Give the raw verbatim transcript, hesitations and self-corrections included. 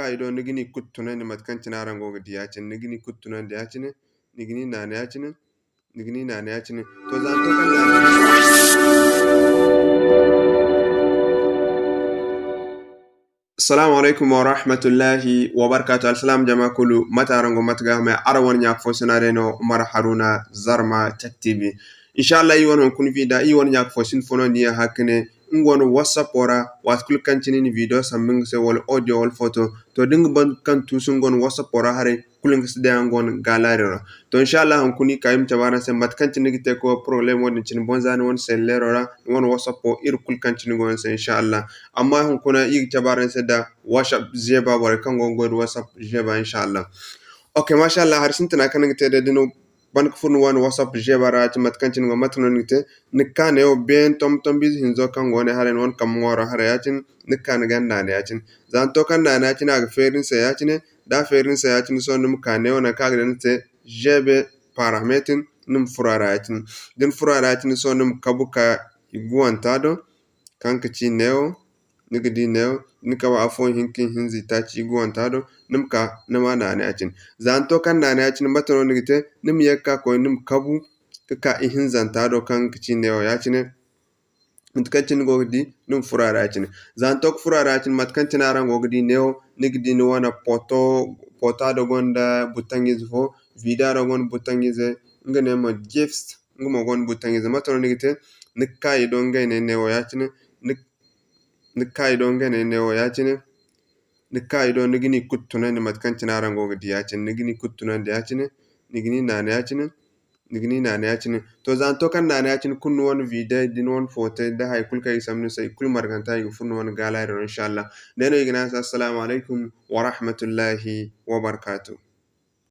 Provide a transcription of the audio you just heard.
Ay do, ni ga ni kulu tunandi mate kaŋ cine araŋ go ga di ya-cine, ni ga ni kulu tunandi ya-cine, ni ga ni naana ya-cine, ni ga ni naana ya-cine. To, za ni to kaŋ naana. Assalamu alaykum warahmatullahi wabarakatuh. Alsilaama jama kulu, mate araŋ go, mate ga hamay? Araŋ wane ɲa fo sina day no, Umar Haruna, Zarma Tech T V. Inshallah, iri wane hunkuna video, iri wane ɲa fo sina fo no ni ya hakka ne, nga wane WhatsApp ra, waati kulu kaŋ cine ni video sambu nga se, wala audio, wala photo. To, da ni ga ban kaŋ tuusu nga wane WhatsApp ra haray, kulu nga si day nga wane galerie ra. To, inshallah, hunkuna iri ka iri ma cabe araŋ se mate kaŋ cine ni ga te ka problème wo-din cine boŋ za ni wane cellulaire ra, ni wane WhatsApp, iri kulu kaŋ cine go ni se, inshallah. Amma hunkuna iri ga cabe araŋ se da WhatsApp Zeba, borey kaŋ go ga goy da WhatsApp Zeba, inshallah. Ok, mashallah, hari sintina kaŋ ni ga te day da ni ban ka furo ni wane WhatsApp Zeba ra ya-cine, mate kaŋ cine go, mate no ni ga te? Ni ga ka neewo beene, tombi-tombi ize hinzo kaŋ go ne haray, ni wane kambe ŋwaaro haray ya-cine, ni ga ka ni ganda a ne ya-cine. Za ni to kaŋ naana ya-cine, a ga feeri ni se ya-cine. Da a feeri ni se ya-cine, sohõ ni ma ka neewo nangu kaŋ a ga daŋ ni se G B paramètre, ni ma furo a ra ya-cine. Da ni furo a ra ya-cine, sohõ ni ma kabu ka i guwanta do, kaŋ ga ci neewo, ni ga di neewo, ni kabu afo, ihinka, ihinza, itaaci, i guwanta do, ni ma ka, ni ma naana ya-cine. Za ni to kaŋ naana ya-cine, mate no ni ga te? Ni ma ye ga ka koy, ni ma kabu ka ka ihinzanta do, kaŋ ga ci neewo ya-cine. Mate kaŋ cine ni go ga di, ni ma furo a ra ya-cine. Za ni to ka furo a ra ya-cine, mate kaŋ cine araŋ go ga di neewo, ni ga di ni wane photo, photo do gonda bouton ize fo, video do gonda bouton ize, nga ne mo gifs, nga mo gonda bouton ize. Mate no ni ga te? Ni ga ka i do ngey ne neewo ya-cine, ni, ni ga ka i do ngey ne neewo ya-cine, ni ga ka i do, ni ga ni kulu tunandi mate kaŋ cine araŋ go ga di ya-cine, ni ga ni kulu tunandi ya-cine, ni ga ni naana ya-cine, ni ga ni naana ya-cine. To, za ni to kaŋ naana ya-cine, kulu ni wane video, da ni wane photo, da hay kulu kaŋ i ga sambu ni se, i kulu marganta, i ga furo ni wane galerie ra, inshallah. Day no i ga ne araŋ se, assalamu alaykum warahmatullahi wabarakatuh.